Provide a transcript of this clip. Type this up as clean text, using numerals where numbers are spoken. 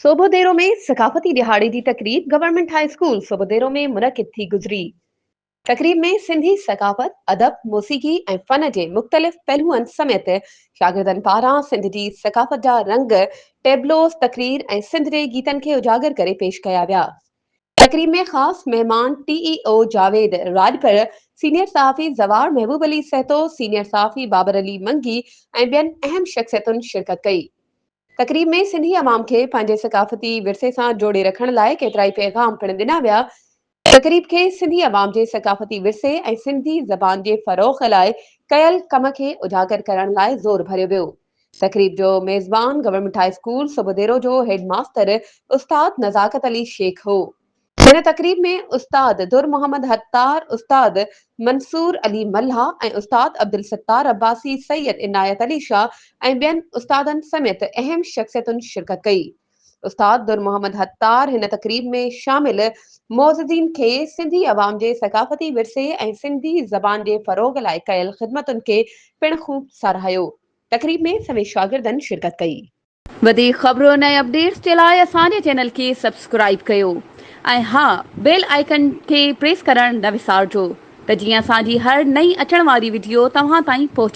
سوڀوديرو ۾ ثقافتي ڏهاڙي جي تقريب گورنمينٽ هاء اسڪول سوڀوديرو ۾ منعقد ٿي گذري. تقريب ۾ سنڌي ثقافت، ادب، موسيقي ۽ فن جي مختلف پهلوئن سميت شاگردن پاران سنڌ جي ثقافت جا رنگ ٽيبلوز، تقرير ۽ سنڌ جي گيتن کي اجاگر ڪري پيش ڪيا ويا. تقريب ۾ خاص مهمان T E O Javed Rajpar, senior صحافي زوار محبوب علي سهتو، سينيئر صحافي بابر علي منگي ۽ ٻين اهم شخصيتن شرڪت ڪئي. تقريب ۾ سنڌي عوام کي پنهنجي ثقافتي ورثي سان جوڙي رکڻ لاء ڪيترائي پيغام پڻ ڏنا ويا. تقريب کي سنڌي عوام جي ثقافتي ورثي ۽ سنڌي زبان جي فروغ لاء ڪيل ڪم کي اجاگر ڪرڻ لاء زور ڀريو ويو. تقريب جو ميزبان گورنمينٽ هاء اسڪول سوڀوديرو جو هيڊ ماستر استاد نزاڪت علي شيخ هو. هن تقريب ۾ استاد در محمد حطار، استاد منصور علي ملاح ۽ استاد عبدالستار عباسي، سيد عنايت علي شاهه ۽ ٻين استادن سميت اهم شخصيتن شرڪت ڪئي. استاد در محمد حطار هن تقريب ۾ شامل معززين کي سنڌي عوام جي ثقافتي ورثي ۽ سنڌي زبان جي فروغ لاء ڪيل خدمتن کي پڻ خوب ساراهيو. تقريب ۾ سوين شاگردن شرڪت ڪئي. وڌيڪ خبرن ۽ اپڊيٽس جي لاء اسان جي چينل کي سبسڪرائيب ڪيو ۽ ها بيل آئيڪن کي پريس ڪرڻ نه وسارجو ته جيئن اسان جي هر نئين اچڻ واري وڊيو توهان تائين پهچي.